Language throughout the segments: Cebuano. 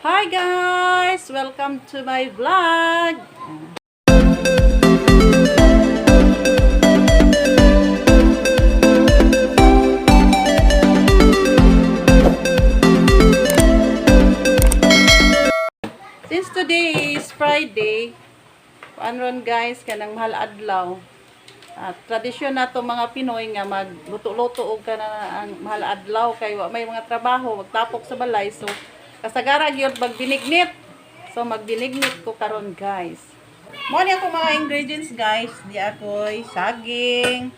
Hi guys! Welcome to my vlog! Since today is Friday, kuan ron guys, kanang mahal adlaw. At tradisyon na to mga Pinoy nga magluto-luto og kana ang mahal adlaw kay wa may mga trabaho, magtapok sa balay. So kasagara gyud magbinignit. So magbinignit ko karon, guys. Mo ni ako mga ingredients, guys. Di ako'y saging,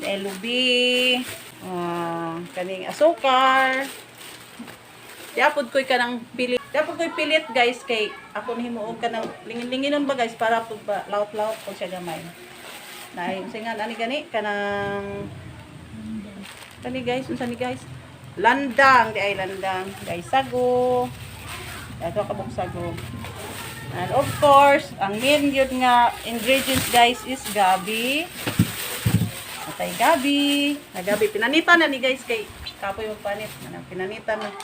lubi, kaning asukar. Yapod ko'y kanang pilit. Yapod ko'y pilit, guys, kay ako nihimo og kanang lingin-linginon ba, guys, para pud ba laut-laut ko siya gamay. Naay unsa nga ani gani kanang kani, guys, unsa ni, guys? Landang, di ay landang. Guys, sago. Dato ka buk sago. And of course, ang main gyud nga ingredients, guys, is gabi. Atay gabi. Na gabi pinanita na ni, guys, kay kapoy mo panit. Ano, pinanita na.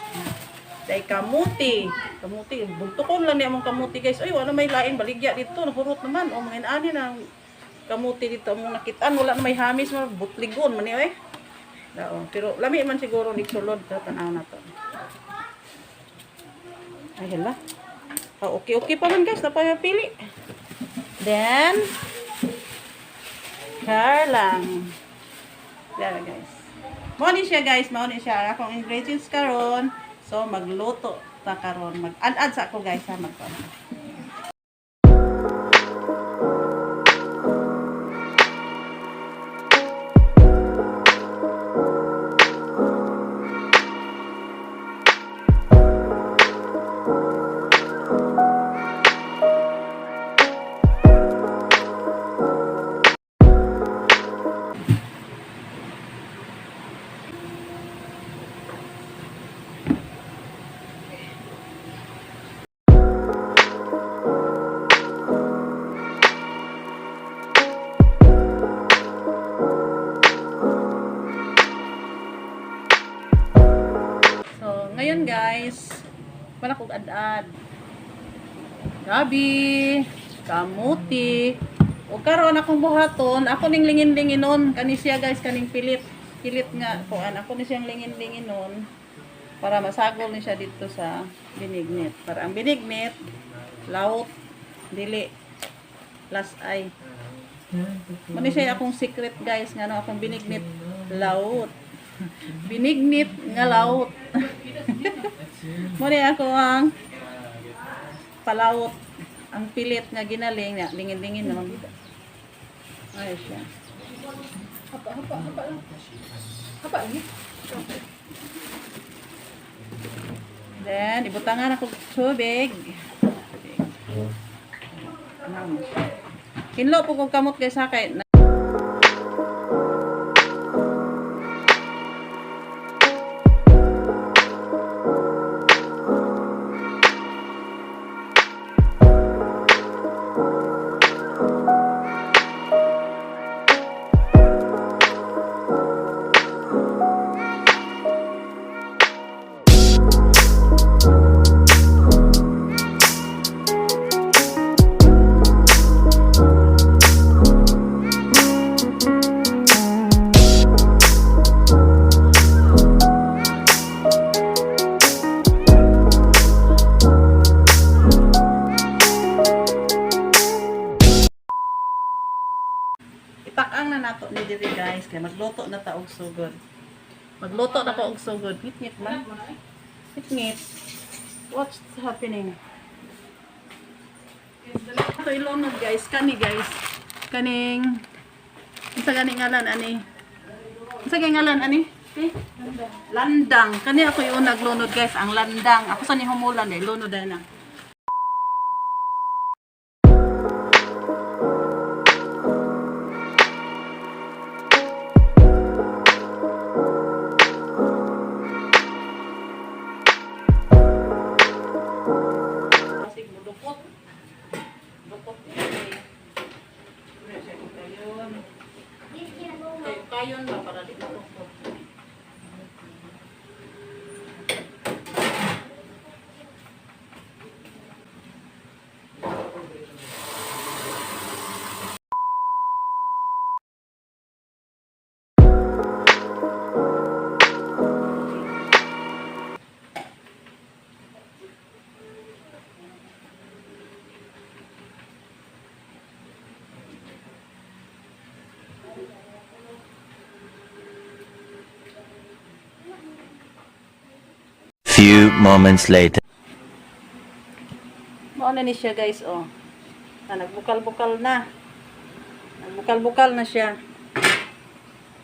Day kamuti. Kamuti, buntukon lang niya among kamuti, guys. Ay, wala may lain baligya dito, nahurot naman. O mga inaani na kamuti dito among nakitaan, wala na may hamis mo, butligon man ni oy. Dao, pero lami man siguro ni sulod ta tan-aw na to. Ay hala. Ah, okay okay pa man, guys, napayapili. Then car lang. There, guys. Mao ni siya, guys, mao ni siya akong ingredients karon. So magluto ta karon. Mag-add-add sa ako, guys, ha, magkuan. So, ngayon guys, wala kong ad-ad. Gabi, kamuti. O karon akong buhaton, ako ning lingin-linginon kani siya, guys, kaning pilit. Pilit nga kuan, ako ni siyang lingin-linginon para masagol ni siya dito sa binignit. Para ang binignit laut, dili plus ay. Mani siya akong secret, guys, nga no akong binignit laut. Binignit nga laut. Muni ako ang palawot ang pilit nga ginaling na lingin-lingin naman. Ay siya. Hapa, hapa, hapa lang. Hapa lagi. Then ibutangan ako tubig. Ano? Kinlo po kong kamot, guys, ha, kay Itakang na nato ni diri, guys, kay magluto na ta og sugod. Magluto na ko og sugod. Ngit-ngit man. Ngit-ngit. What's happening? Ito ilunod, guys, kani, guys. Kaning unsa gani ngalan ani? Unsa gani ngalan ani? Okay? Landang. Kani ako yung naglunod, guys, ang landang. Ako sa ni humulan eh, lunod na. Kasi dukot. Dukot ni. Wala siya kayon. Kayon ba para dito dukot. Few moments later. Mao na ni siya, guys, oh. Na, nagbukal-bukal na. Nagbukal-bukal na siya.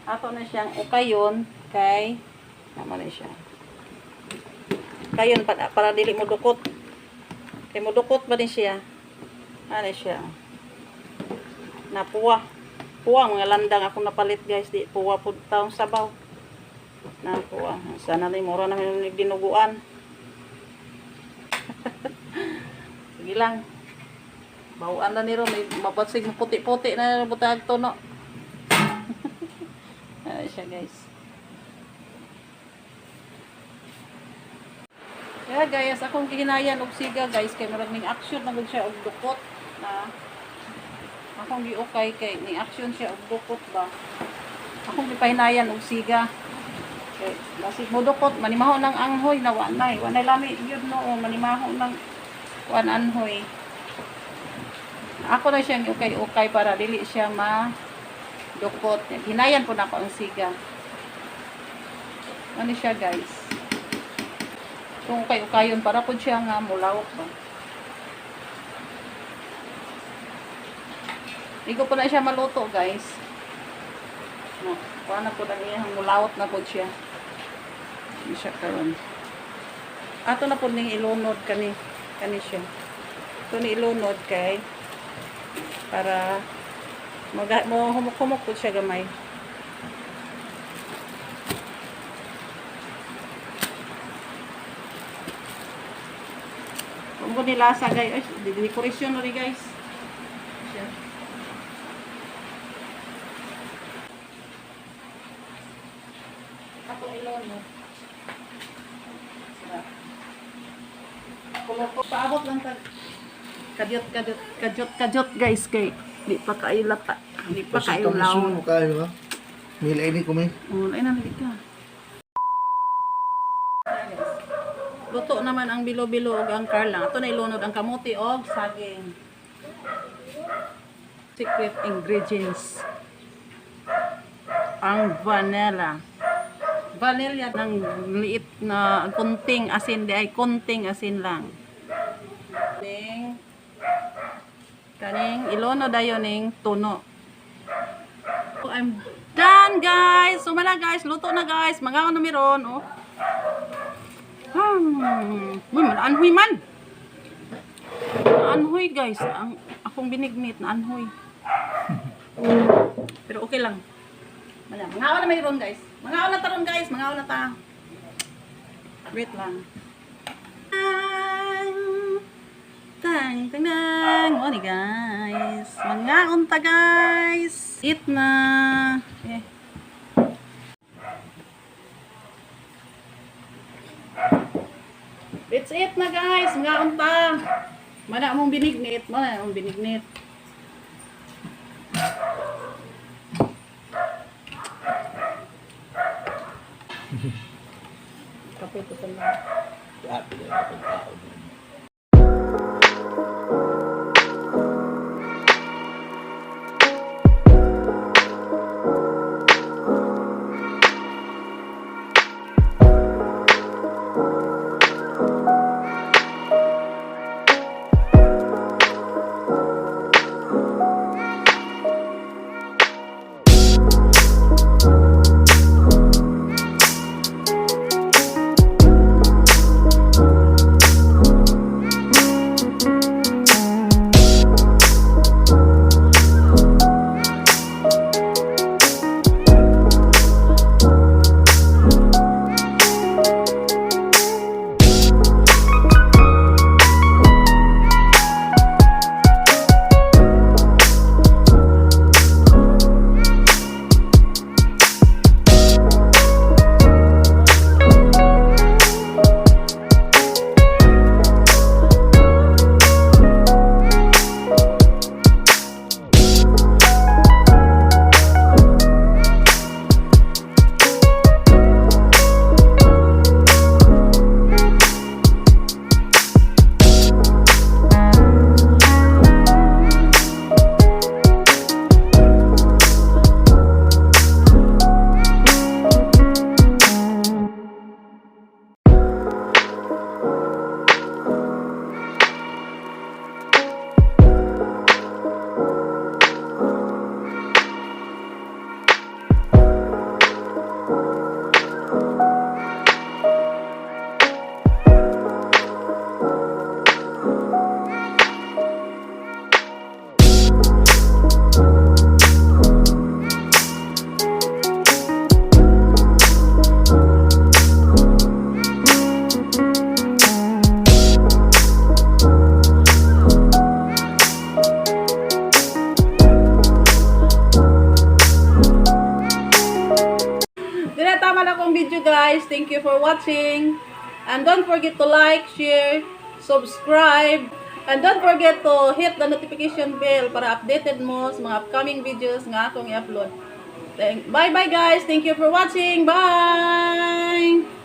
Ato na siyang ukayon kay namo na siya. Kayon para dili mo dukot. Kay mo dukot ba ni siya? Ano siya? Napuwa. Puwa mga landang akong napalit, guys, di puwa pud taong sabaw. Napuwa. Sana ni mura na may dinuguan. Sige lang. Bawaan na niro, may mapatsig puti-puti na butag to, no. Ano siya, guys. Kaya guys, akong gihinayan og siga, guys, kay murag ning action na gud siya og dukot na akong giukay kay ning action siya og dukot ba. Akong gipahinayan og siga. Kay basig mo dukot manimaho ng anghoy na wa nay, wa nay lami gyud, no, o manimaho ng kuan anhoy. Ako na siyang ukay-ukay para dili siya ma dukot. Hinayan po na ako ang siga. Ano siya, guys? Kung ukay-ukayon para po siya nga mulawak ba. Hindi ko po na siya maluto, guys. No, kuha na po na niya, mulawot na po siya. Hindi siya karon. Ato na po ning ilunod kani kani siya. Ito ni ilunod kay para mag mo humok-humok po siya gamay. Kung ko nilasa, guys, ay, decoration na rin, guys. Siya. Ako ilunod. Sarap. Paabot lang tag kadyot kadyot kadyot kadyot, guys, kay di pa kaayo lata, di pa kaayo law. Mo kayo ha. Nilay ni kumi. Oh, ay na ka. Luto naman ang bilo-bilo ug ang karlang. Ato na ilunod ang kamote og saging. Secret ingredients. Ang vanilla. Vanilla ng liit na kunting asin di ay kunting asin lang. Ning kaning ilono dayon ning tuno. I'm done, guys. Sumala, guys, luto na, guys. Mga ano meron, oh. Uy, anhoy man. Anhoy, guys. Ang akong binignit na anhoy. Pero okay lang. Wala, mga na mayroon, guys. Mga na taron, guys, mga na ta. Wait lang. Tang tang tang tang. O ni, guys. Mga unta, guys. Eat na. Eh. Let's eat na, guys. Mga unta. Mana mong binignit. Mana mong binignit. Kape ko lang. Happy na pagkaon. you, guys. Thank you for watching. And don't forget to like, share, subscribe, and don't forget to hit the notification bell para updated mo sa mga upcoming videos nga akong i-upload. Bye bye, guys. Thank you for watching. Bye.